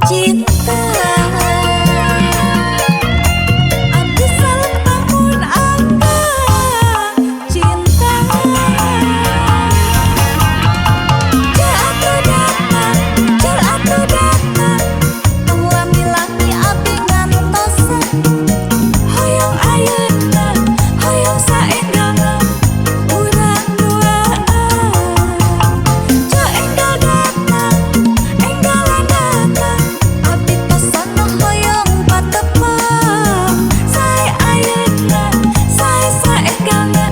cinta. Abdi salempang mun angga cinta. Jel atuh datang, jel atuh datang, tong lami-lami abdi ngantosan. Hoyong ayeuna, hoyong saenggalna urang duaan. Jel enggal datang, enggalan datang, abdi tosana hoyong patepang. Sae ayeuna, sae saenggalna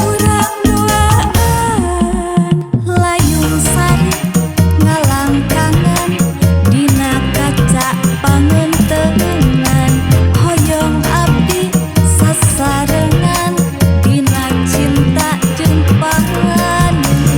urang duaan. Layung sari ngalangkangan dina kaca pangentengan. Hoyong abdi sasarengan dina cinta jeung panganutan.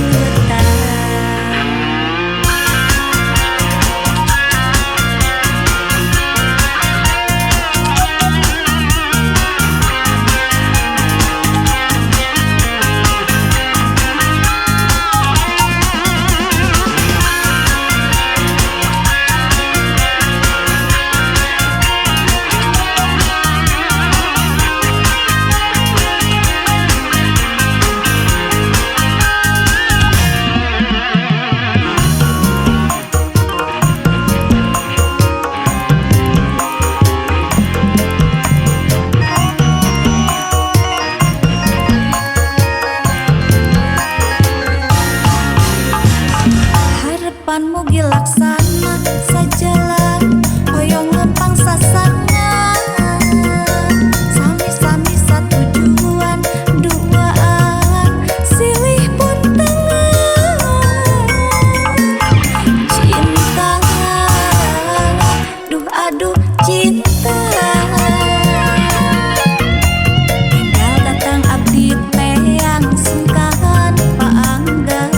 Harapan mugi laksana sajalan, hoyong lempang sasangan. Sami-sami satujuan duaan, silih puntengan. Cinta, duh aduh cinta. Enggal datang abdi teang sungkan paangga.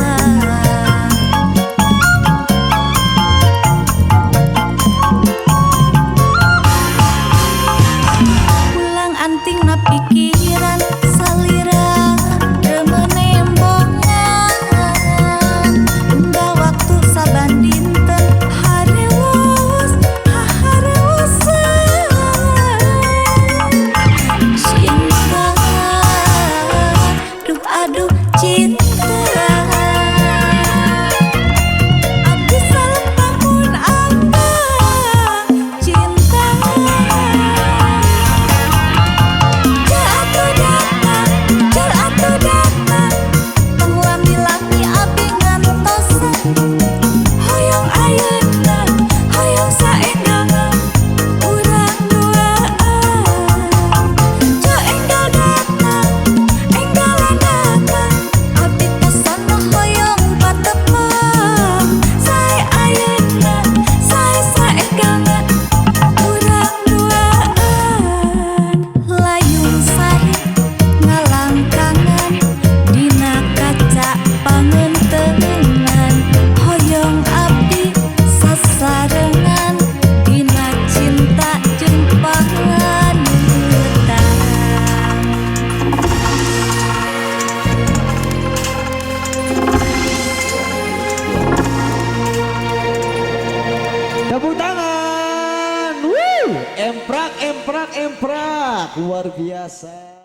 Pulang anting na pikiran salira remenembongan. Unggal waktu saban dinten harewos haharewosan. Cinta, duh aduh cinta. Abdi salempang mun angga cinta. Jel atuh datang, jel atuh datang, tong lami-lami abdi ngantosan. Hoyong ayeuna, hoyong saenggalna urang duaan. Jel enggal datang, enggalan datang, abdi tosana hoyong patepang. Sae ayeuna, sae saenggalna urang duaan. Layung sari ngalangkangan dina kaca pangentengan. Hoyong abdi sasarengan dina cinta jeung panganutan. Tepuk tangan. Woo! Emprak, emprak, emprak. Luar biasa.